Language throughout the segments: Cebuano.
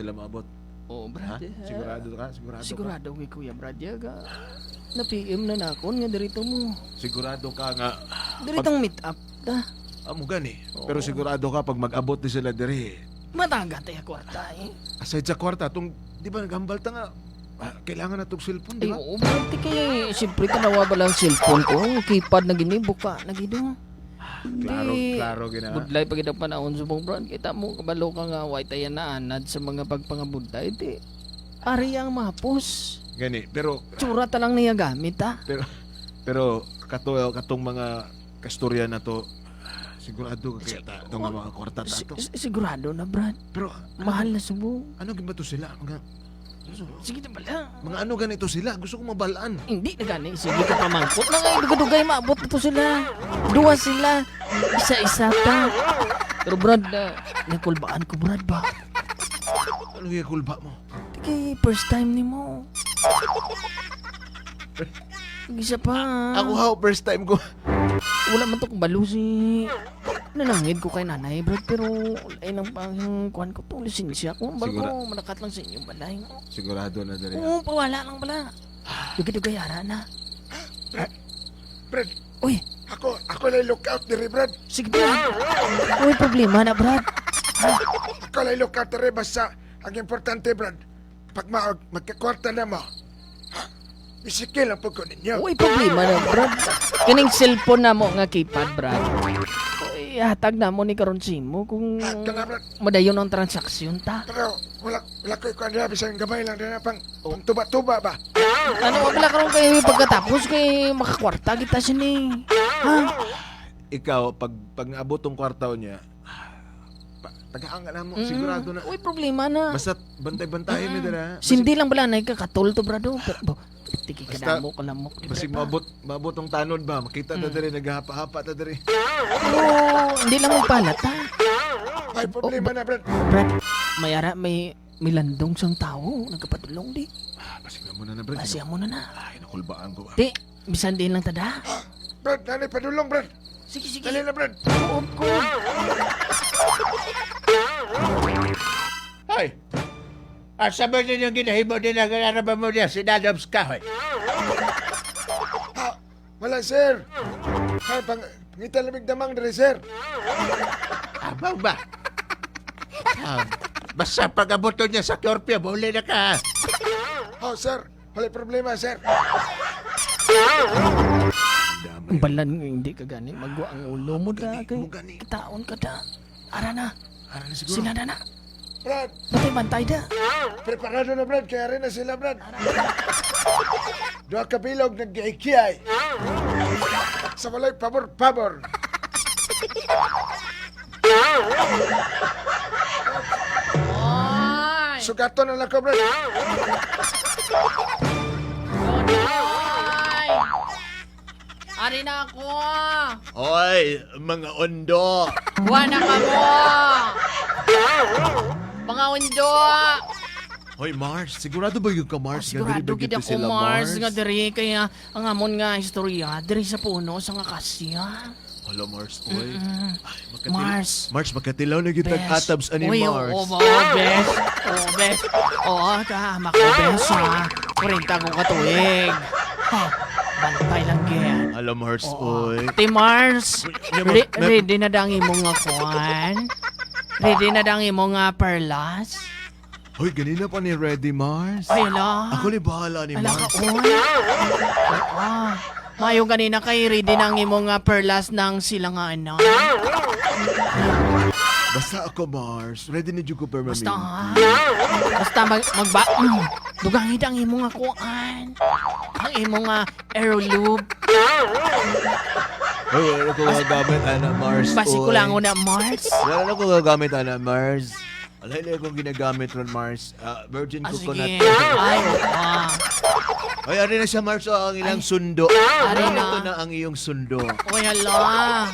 sila maabot. Oo, Ha? Brad. Eh. Sigurado ka? Sigurado ka? Sigurado kay Kuya Brad ya ga. Na PM na nako nga dirito mo. Sigurado ka nga. Diritong meet up ta. Amo gani. Oo. Pero sigurado ka pag mag-abot ni sila diri. Mataga tayo kwarta eh. Aside sa kwarta, tong, di ba naghambal ta nga, kailangan na tong cellphone, di Ay, ba? oo, Brad. Ti kay siyempre tanawa ba lang cellphone ko? Keypad na gini, buka na gino. Klaro, Di. klaro gina. Good life pag itang panahon subong, Brad. Kita mo, kabalo ka nga, white tayo na anad sa mga pagpangabuday. Di, ari ang mapos. Gani, pero Tsura ta lang niya gamit, ha? pero pero katong mga kastorya na to, sigurado ka kaya ta, itong mga kwarta ta to. Sigurado na, Brad. Pero Mahal na subong. ano gid ba to sila? Mga Sige na pala. mga ano ganito sila? Gusto kong mabalaan. Hindi na gani. Sige ka pamangkot na nga. Dugay-dugay, maabot na to sila. Duwa sila. Isa-isa ta. Pero Brad, na, nakulbaan ko, Brad ba? Ano yung kulba mo? Kay first time ni mo. Isa pa. Ako how first time ko. Wala man to kung balo si... Nanangid ko kay nanay, Brad, pero ay nang pang kuhan ko to, lisensya ko. Ang Sigura- ko, manakat lang sa inyong balay. Sigurado na diri. Oo, pawala lang pala. Dugay-dugay, ara na. Brad, Uy, ako lay lookout diri, Brad. sige, Brad. Uy, problema na, Brad. Ako lay lookout diri basta ang importante, Brad. Pag magkakwarta na mo, ha, bisikil ang pagko ninyo. Uy, problema na, Brad. Kining cellphone na mo nga keypad, Brad. Uy, hatag na mo ni karon simo kung Ha, kana, Brad. madayon ang transaksyon ta. Pero wala ko ikuan dira bisan gamay lang dira pang tuba-tuba ba. Ano wala karon kay pagkatapos kay makakwarta kita sini. Ha? Ikaw pag naabot tong kwarta niya, tagaan ka na mo, sigurado na. Uy, problema na. Basta bantay-bantayin mi dira. Sindi lang bala na kakatol to, brado. Pero bo, tiki Basta- kadamo kalamok di Basig Brad, ha? maabot tong tanod ba, makita ta diri naghahapa-hapa ta diri. Pero hindi lang magpalat ha. May problema na, Brad. Brad, may ara may landong sang tao nagkapadulong di. Basig na muna na, Brad. Asiya mo na na. Ay, nakulbaan ko ba. Di, bisan din lang tada. Brad, nanay padulong, Brad. Sige, sige. Dali na, Brad. Kuob ko. Hoy! Asa ba din yung ginahimo din ang ba mo niya si Dadobs kahoy? Ha, wala, sir. Ha, pangita lamig damang diri, sir. Abaw ba? Ah, basta pag-abuto niya sa Scorpio, muli na ka. Oh, sir. Wala problema, sir. Ang balan nga hindi ka gani magwa ang ulo mo da kay mo gani. kitaon ka da. Ara na, Ara na siguro. sila na na. Brad, Bantay bantay da. preparado na, Brad. Kaya rin na sila, Brad. Duha ka bilog nag-iikiyay. Sa walay pabor-pabor. Oy! Sugaton na lang ko, Brad. Oy! Ari na ako! Hoy, mga ondo! Buwan na ka mo! Mga undo! Hoy Mars, sigurado ba yung ka Mars? Oh, Sigurado Nga diri ba gid gid ako sila, Mars nga diri kaya ang amon nga istorya diri sa puno sa nga kasya. Hello Mars, oy. Ay, Mars. Mars, makatilaw na gyud tag Bes. atabs ani Uy, Mars. Oo, oo, bes. Oo, bes. Oo, ka, mako, bes, ha. 40 ko katuig. Ha, bantay lang gyan. Hello Mars, Oo. oy. Ti Mars, Nya, ma- ready na dang imong nga kuwan? Ready na dang imong nga perlas? Hoy, ganina pa ni ready Mars. Ay, ala. Ako ni bahala ni Ala ka, Mars. oy. Oo. Mayo ganina kay ready na ang imong nga perlas ng sila nga ano. Basta ako Mars, ready ni jud ko permanent. Basta ha. Basta magba... Dugangid ang imong nga kuan. Ang imong nga aeroloop. Hoy, wala na ko gagamit ana Mars. Basi ko oy. lang na Mars. Wala na ko gagamit ana Mars. Wala na akong ginagamit ron Mars. Virgin Ah, coconut. sige. Ay, oo. Ay, ari na siya Mars, oh, ang ilang sundo. Ari na. Ito na ang iyong sundo. Uy, hala.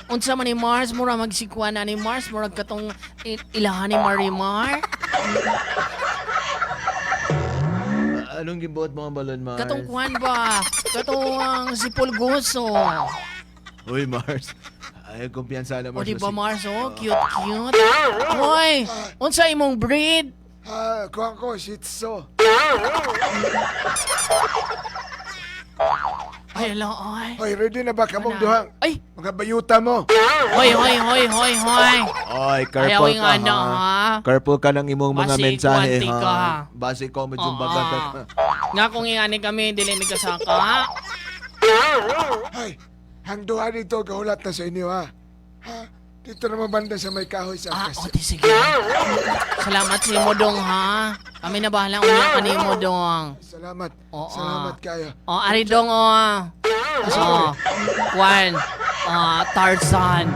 Unsa man ni Mars, mura magsikwa na ni Mars, murag katong ilahan ni Marimar. Anong gibuot mo ang balon, Mars? Katong kuan ba? Katong ang si Pulgoso. Uy, Mars. Ay, kumpiyansa na, O Mars. di ba Mars, oh, cute cute. Hoy, unsa imong breed? Ah, kuha ko, Shih Tzu. Ay, ala, ay. Hoy, ready na ba kamong duhang? Ay! Mga bayuta mo. Hoy, hoy, hoy, hoy, hoy! Oy, Ayaw careful yung ka, ano, ha? ha? Careful ka ng imong mga Basi mensahe, kwanti ha? ka. Basi ko medyo Oo. baga ka. Nga kung ingani kami, dili mi kasaka. Hoy, ang duha dito, gahulat na sa inyo, ha? Ha? Dito naman banda sa may kahoy sa Ah, akas. o, di sige. Salamat si mo dong, ha? Kami na bahala unya kanimo dong. Salamat. Oo. Salamat kayo. O, ari dong, o. O, Kwan. Ah, Tarzan.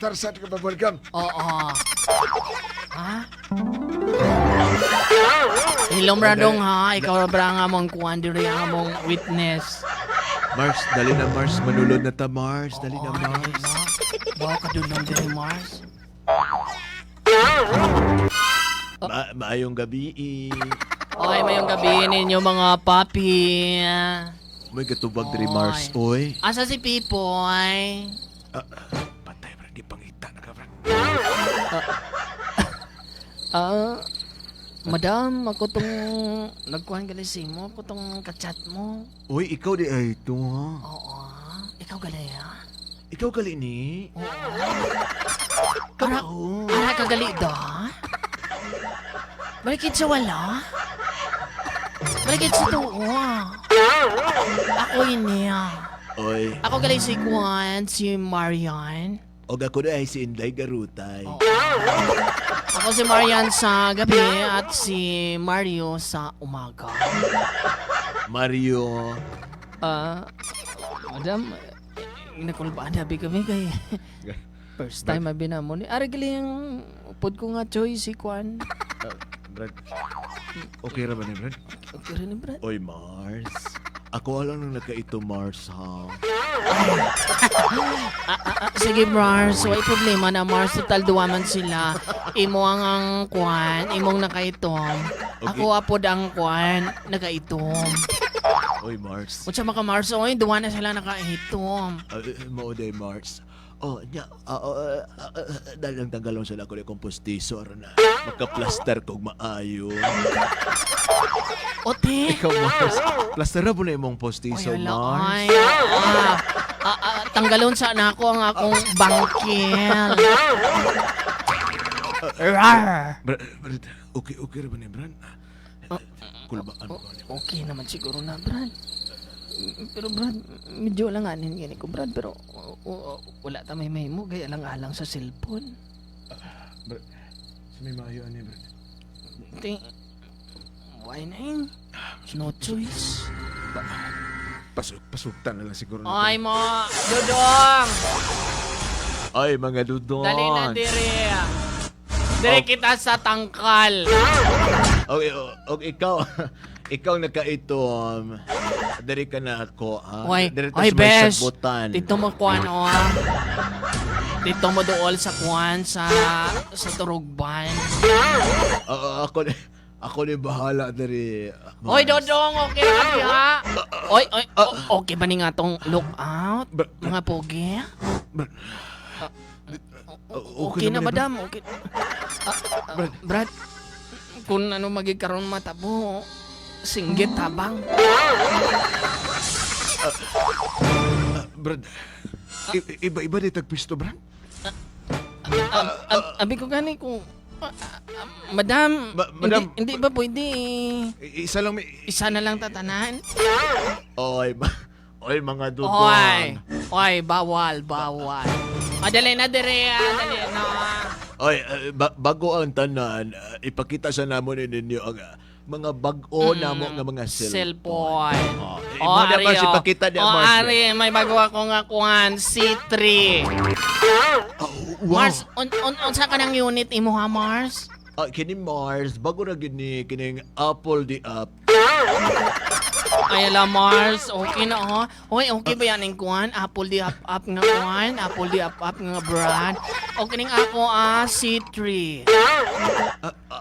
Tarzan ka bubblegum. Oo. Ha? Hilom ra dong ha, ikaw ra nga mong kuan diri ang mong witness. Mars, dali na Mars. Manulod na ta, Mars. Dali na Oo, Mars. Bawa ka dulong diri Mars. Maayong gabi. Eh. Oy, mayong gabi ninyo mga papi. May gatubag diri Oy. Mars, oy. Asa si Pipoy? Ah, patay, brad. Gipangita na ka, brad. Ah, madam, ako tong nagkuhan gali sa imo, ako tong kachat mo. Uy, ikaw di ay ito, ha? Oo, ikaw gali ha? Ikaw gali ni? Oo. Ara, ara ka gali da? Balikid sa wala? Balikid sa tuo. Ako ini ah. Oy, Ako gali si Kwan, si Marian. og ako na ay si Inday Garutay. Oo. Ako si Marian sa gabi at si Mario sa umaga. Mario. Ah, madam, nakulbaan na kami kay first time abi na mo ni. Ari gali yung upod ko nga choice si Kwan. Brad. Okay ra ba ni Brad? Okay rin ni Brad. Oy, Mars. Ako alam nang nagkaito, Mars, ha? Ah, sige Mars, way problema na Mars, total duwa man sila. Imo ang Kwan, imong nakaitom. Ako apod ang Kwan, nakaitom. Oy, Mars. Unsa maka Mars, oy, duwa na sila nakaitom. Mao day, Mars. Oh, nya, dahil ang tanggalon sila ko kong postiso, aron na makaplaster kog maayo. Ote. Ikaw, Mars. Plaster ra po na imong postiso, Oy, ala, Mars. ay. Tanggalon sa na ako ang akong bangkil. Rar. Brad, okay, okay ra ba ni Brad? Kulbaan ko. Okay naman siguro na, Brad. Pero Brad, medyo alanganin gani ko, Brad. Pero wala ta may mo, gaya alang-alang sa cellphone. Brad, sa may maayo ani, Brad. Ting, why na yun? No choice. Pasuktan na lang siguro. Ay mo, Dudong! Ay, mga dudong. Dali na dire. Dire kita sa tangkal. Okay, okay, ikaw, ikaw nakaitom. Diri ka na ako, ha? Oy, Diri ta oy, sa may besh. sabutan. Dito mo kuan o. Dito mo dool sa kuan sa turugban. Oo, ako ni bahala diri. Oy, Dodong, okay ra ka ha? Oy, oy, okay ba ni nga tong lookout? Mga pogi? Brad. Okay na naman madam, okay. Brad, kung ano magigkaroon matabo, singgit tabang. Brad, iba-iba di tagpisto, Brad. Abi ko gani kung madam, Madam. hindi ba pwede Isa lang may... isa na lang tatanan? Oy, oy mga dudong. Oy, oy, bawal, bawal. Madali na dire, dali na. Oy, bago ang tanan, ipakita sa namon ninyo ang mga bag-o namo nga mga cellphone. Cellphone. Oh, imo na Mars, oh. ipakita niya, Oh, Mars. Ari, may bago ako nga kuan, C3. Oh, wow. Mars, on sa kanang unit imo ha, Mars? Ah, kini Mars, bago ra gid ni kining Apple di app. Ay, ala, Mars, okay na, oh. Hoy, okay ba yan ang kuan? Apple di up up nga kuan? Apple di up up nga brand? Okay ning ako, C3.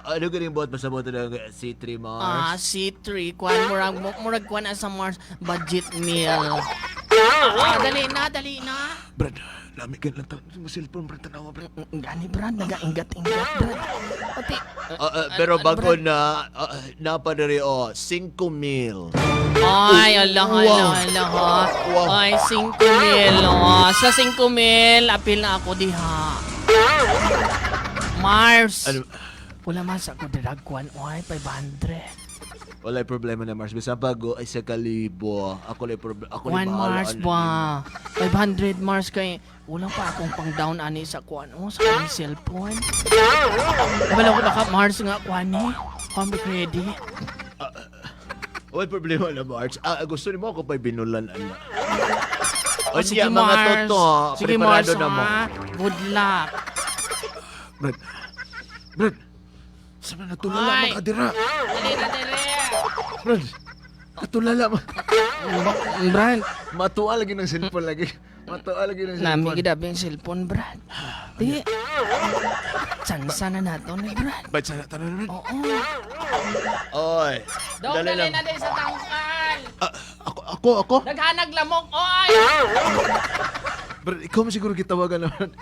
Ano ganing buhat pasabot ng C3 Mars? C3. Kuan, murag, murag kuan asa Mars. Budget meal. Dali na, dali na. Brad, Lami ka lang taon mo cellphone, Brad. Tanawa, Brad. Gani, Brad, nagaingat-ingat, Brad. Pati, Pero ano, bago Brad? na, napadari o, 5 mil. Ay, ala, ala, Wow. ala, ha. Wow. Ay, 5 mil, oh. Sa 5 mil, apil na ako diha. Mars. Ano, Wala man sa ako dirag kwan, oy, 500. Wala'y problema na, Mars. Basta bago ay sa kalibo. Ako la'y problema. Ako la'y 1 bahala. Mars Ano, ba? 500 Mars kay wala pa akong pang down ani sa kwan oh, sa akong cellphone. Wala ko naka Mars nga kwan eh. Home credit. Wala'y problema na, Mars. Gusto ni mo ako pa'y binulan, ano. Oh, O siya, mga toto, Sige Mars, preparado na mo. ha. Good luck. Brad. Brad. Sa mga natulala Ay. man ka dira. Dali na dali. Brad. Natulala man. Brad, Matuwa lagi ng cellphone lagi. Matuwa lagi ng nami cellphone. gidabi ang cellphone, Brad. Di. Tsansa na nato ni Brad. Ba't sana tanong, Brad? Oo. Oy, Dong, dali dali lang. na din sa tangkal. Ako, ako, ako? Naghanag lamok, oy. Brad, ikaw mo siguro gitawagan naman.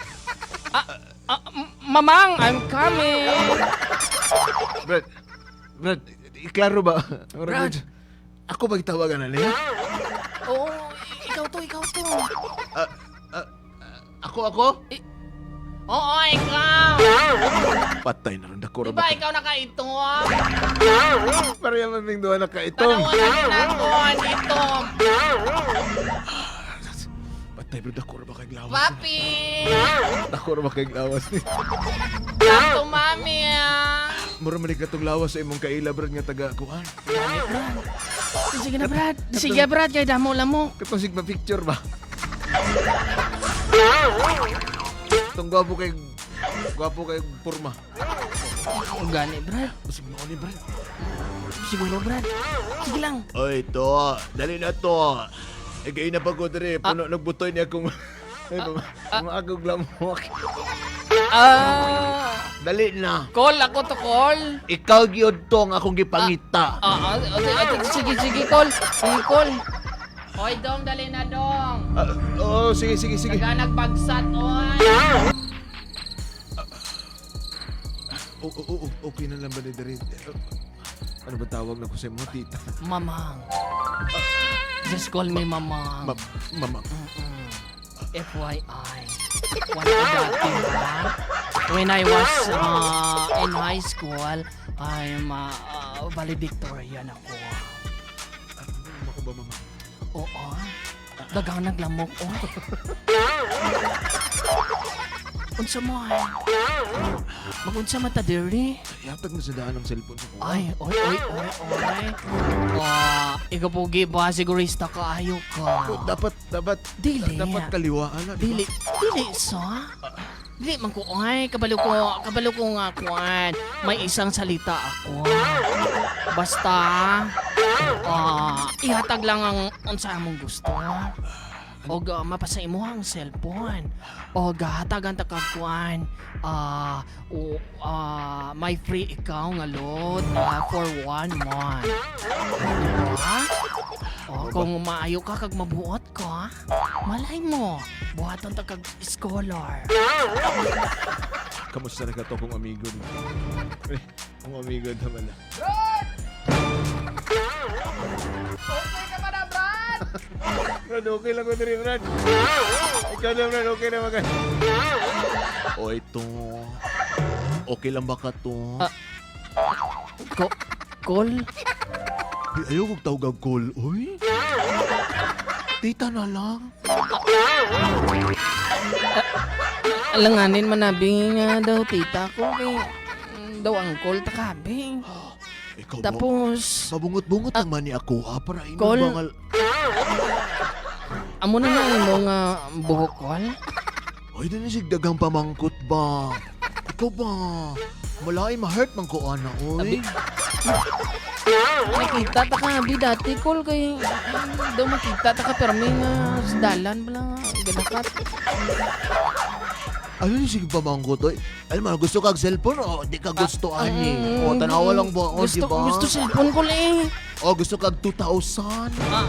Ah, Mamang, I'm coming. Brad, Brad, iklaro ba? Brad, ako ba gitawagan na niya? Oo, ikaw to, ikaw to. Ako, ako? Oo, ikaw. Patay na rin ako. Di ba ikaw nakaito? Ah? Pareha man ming duha na kaitong. Tanawan na naton, itom. Patay, bro, dako ra ba kay lawas? Papi! Dako ra ba kay lawas ni? Tato, mami, ah. Mura man katong lawas sa imong kaila, Brad, nga taga kuan. Sige na, Brad. Sige, Brad, kay damo lamok. Katong sigma picture ba? Tong gwapo kay porma. O gani, Brad. Basig mo ni Brad. Siguro, Brad. Sige lang. Oy, to. Dali na to. Ikay na pagod rin. Puno nagbutoy niya kung... Ay, maagog lamok. Ah, Dali na. call ako to, call. Ikaw gyud to ang akong gipangita. Ah, ah, ah, sige, sige, call. Sige, call. Hoy, Dong, dali na, Dong. Oh, sige, sige, sige. Naghanag bagsat, oy. Oh, oh, oh, okay na lang ba ni Darin? Ano ba tawag na ko sa imo, tita? Mamang. Just call me Mamang. Mama. FYI. Wala ko dati, ha? When I was in high school, I'm valedictorian ako. Ano ko ba, mama? Oo. Daghang naglamok, oh. Unsa mo, ay? Magunsa man ta diri? Yatag na sa daan ang cellphone sa kuha. Ay, oy, oy, oy, oy. Ah, ikaw ba sigurista ka ayo ka. Oh, dapat, dapat, Dili. dapat kaliwaan na, di ba? Dili, dili sa. Dili man ko ay kabalo ko nga kuan. May isang salita ako. Basta ihatag lang ang unsa among gusto. Og mapasa imo ang cellphone. Og hatagan ta kag kuan. O, may free ikaw nga load for 1 month. Diba? O, kung maayo ka kag mabuot ka, malay mo, buhaton ta kag scholar. Kamusta na ka to kung amigo ni? Kung amigo naman na. Okay ka ba na, Brad? Brad, okay lang ko diri, Brad. Ikaw na, Brad, okay na mag... Oy, to. Okay lang ba ka to? Ah. Call? Ay, ayaw kong tawag call. Uy. Tita na lang. Alanganin manabi nga daw tita ko kay daw angkol ta kabi. Ikaw ba? Tapos, Mabungot-bungot naman ni ako ha, para ino Call. bangal. Amo na nga imo nga buhok call. Ay, dili sig dagang pamangkot ba? Ikaw ba? Malay ma-hurt man ko ana, oy. Nakita ta kabi dati call kay daw makita ta ka permi nga sa dalan bala nga ganakat. Ano yung sige pamangkot, oy? Alam mo, gusto kag cellphone o di ka gusto ani? O tanawa lang ba? O, Gusto di ba? gusto cellphone ko eh. O gusto kag 2,000? Ah,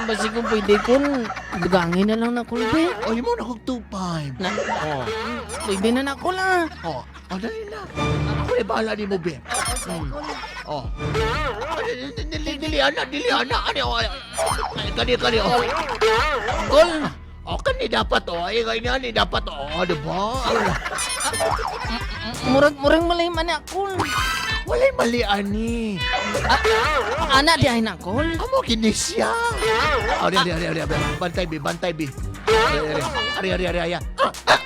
Basi kung pwede kol, dugangin na lang na kol, be. O, mo na kog 2.5. Na, Oh. pwede na na kol, ah. Oh, oh, dali na. Ako na bahala ni mo, be. Oh. Dili, dili, ana, dili, ana. Ani, oh, ay, kani, kani, oh. Kol, Oh, kani dapat, oh. Ay, kani, ani, dapat, oh. Diba? murag, murag malay man na kol. Walay mali, ani. Ah, ana di ay na kol. Amo kini siya. Oh, di, di, di, di, di. Bantay, bi, bantay, bi. Ari, ari, ari, ari, ari, ari. Ah, ah.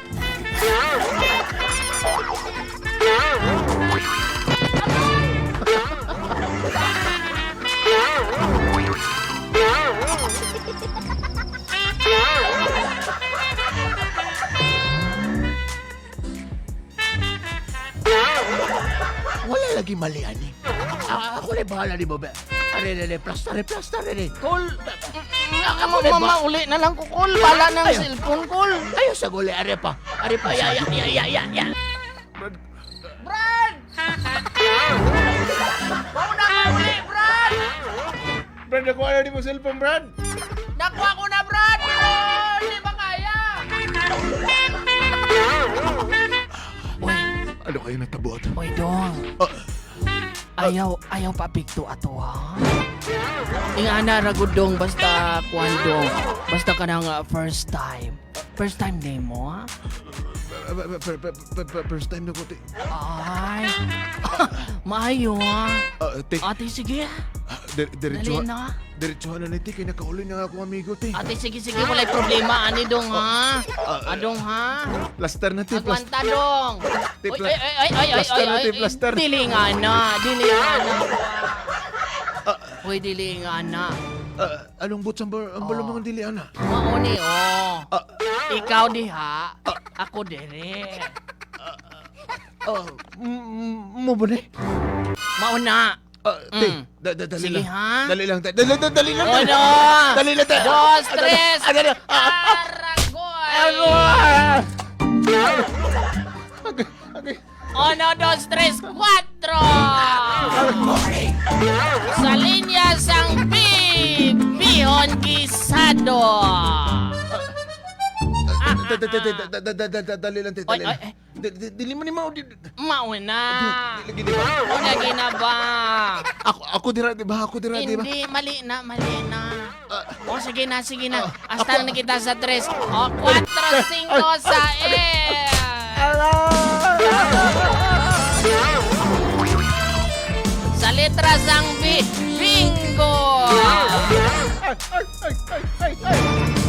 Wala lagi mali, ani. Ah, ako na bahala ni Bobe. Ari, ari, ari, plaster, plaster, ari. Kol, mama, uli na lang ko kol. Bala ng Ayaw. cellphone kol. Ayaw sa guli, ari pa. Ari pa, ya, ya, ya, ya, ya, ya. Brad! Mauna ka uli, Brad! Brad, nakuha na di mo cellphone, Brad. Nakuha ko na, Brad! Pero hindi ba kaya? Uy, Ano kayo natabot? uy, dong. Ah. Ayaw, ayaw papigto ato, ha? Ingana ragud dong, basta kuan dong. Basta ka nang first time. First time day mo, ha? First time na ko, te. Ay, maayo, ha? Ah, te, Ate, sige. diretso. Dali na. Diretso na ni te, kay nakauli na nga akong amigo, te. Ate, sige, sige, walay problema. Ani dong, ha? Adong, ha? Plaster na, te. Plaster. Agwanta dong. Te, Uy, ay, ay, ay, ay, ay, plaster ay, na, te, ay, plaster. Dili nga na, dili nga na. Uy, dili nga na. Ah, anong buts ang ang Oh. balong mga dili, ana? Mauni, oh. Ah. Ikaw diha, ako dire. Ah, mo ba ni? Mauna. Ah, te, dali Sige, lang. ha? Dali lang, te. Dali, dali, dali lang. te. Uno, Dali lang, te. dos, Ah, dali. tres. Ah, dali. Ah, Aragoy! Uno, dos, tres, cuatro! Sa linya sang B, Bihon Gisado! Te, te, te, te, dali lang, te, Oy, dali oy, lang. ay. Dili mo ni mao. Mauna! Dili, di ba? Una gina ba? Ako, ako dira, di ba? Ako dira, di ba? Hindi, mali na, mali na. O, sige na, sige na. Hasta na kita sa tres. O, cuatro, cinco, sa eh! Sa letra sang B, bingo! Ay, ay, ay, ay, ay.